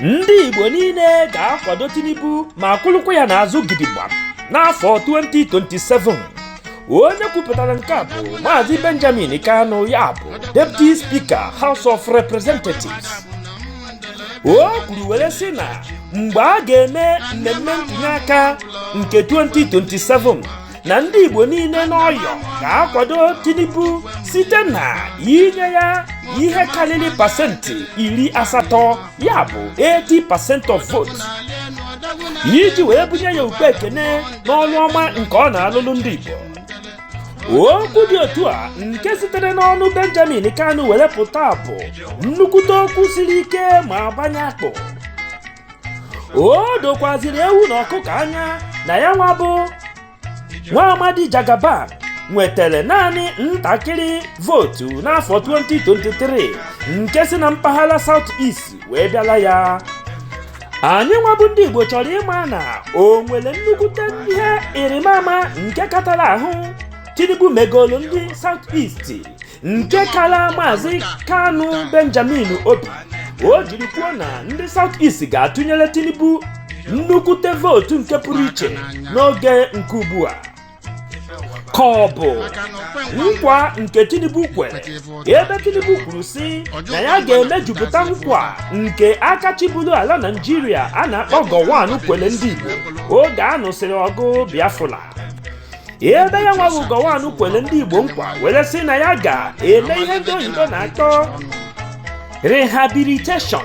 Ndị Igbo niile ga-akwado Tinubu ma kwụrụkwa ya n'azụ gidigbam n'afọ 2027. Onye kwupụtara nke a bụ Maazị Benjamin Kanu, ya bụ Deputy Speaker, House of Representatives. O kwuru were sị na mgbe a ga-eme mmemme ntụnye aka nke 2027, na ndị Igbo niile n'Ọyọ ga-akwado Tinubu site na inye ya ihe karịrị 80%, ya bụ 80% of votes, iji wee bunye ya ukpe ekene n'ọrụ ọma nke ọ na-alụlụ ndị Igbo. Okwu dị otu a nke sitere n'ọnụ Benjamin Kanu were pụta bụ nnukwute okwu siri ike ma gbanye akpụ. O dokwaziri ewu na ọkụkọ anya na ya nwa bụ nwa amadi Jagaban nwetara naanị ntakịrị vootu n'afọ 2023 nke si na mpaghara South East wee bịala ya. Anyị nwabụ ndị Igbo chọrọ ịma na o nwere nnukwute ihe ịrịmama nke katara ahụ Tinubu megolu ndị South East nke kara Maazị Kanu Benjamin obi, o jiri kwuo na ndị South East ga-atụnyere Tinubu nnukwute vootu nke pụrụ iche n'oge nke ugbu a, ka ọ bụ nkwa nke Tinubu kwere, ebe Tinubu kwuru sị na ya ga-emejupụta nkwa nke aka chibulu ala Naijiria a na-akpọ Gowon kwere ndị Igbo oge a nụsịrị ọgụ Biafra, ebe ya nwa bụ Gowon kwere ndị Igbo nkwa were sị na ya ga-eme ihe ndị oyibo na-akpọ rehabilitation,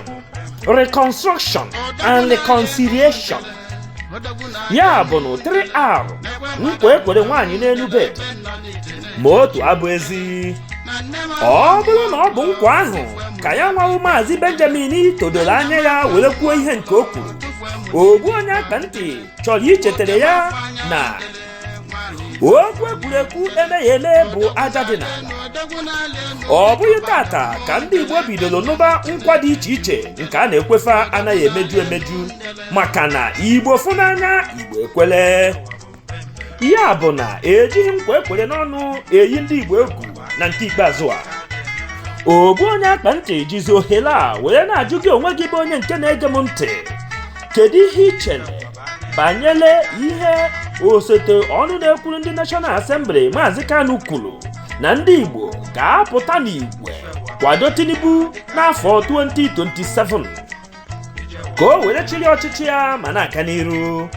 reconstruction and reconciliation, ya bụ na 3R, nkwa ekwere nwaanyị n'elu bed. Ma otu abụ ezi, ọ bụrụ na ọ bụ nkwa ahụ ka ya nwawu Maazị Benjamin todoro anya ya were kwuo ihe nke o kwuru, ogbu onye akpa ntị chọrọ ichetara ya na okwu ekwurekwu emeghị eme bụ aja dị n'ala. Ọ bụghị tata ka ndị Igbo bidoro nụba nkwa dị iche iche nke a na-ekwefa anaghị emeju emeju, maka na Igbo fụnanya Igbo ekwele. Ya bụ na ejighị nkwa ekwere n'ọnụ eyi ndị Igbo egwu. Na nke ikpeazụ a, ogbu onye akpa ntị jizi ohere a were na-ajụ gị onwe gị bụ onye nke na-ege m ntị, kedu ihe ị chere banyere ihe osote ọnụ na-ekwuru ndị National Assembly, Maazị Kanu, kwuru na ndị Igbo ga-apụta n'igwe kwado Tinubu n'afọ 2027 ka o were chịrị ọchịchị ya ma na-aga n'iru?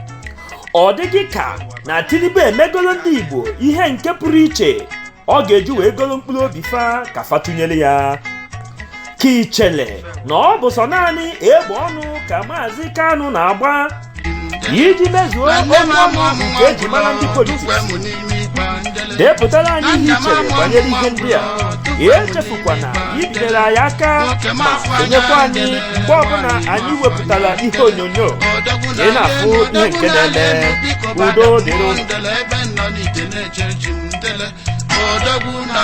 Ọ dịghị ka na Tinubu emegolo ndị Igbo ihe nke pụrụ iche ọ ga-eji wee golo mkpụrụ obi fa ka fa tụnyere ya, ka ichele na ọ bụ sọ naanị egbe ọnụ ka Maazị Kanu na-agba iji mezuo okwu ọnụ nke eji mara ndị politics? Depụtara anyị ihe i chere banyere ihe ndị a. Echefukwana ibinyere anyị aka ma sonyekwa anyị mgbe ọbụla anyị wepụtara ihe onyonyo ka ị na-afụ ihe nke na-eme. Udo dịrị unu. Ebe nọ n'ite na-eche chi m ndele odogwu na.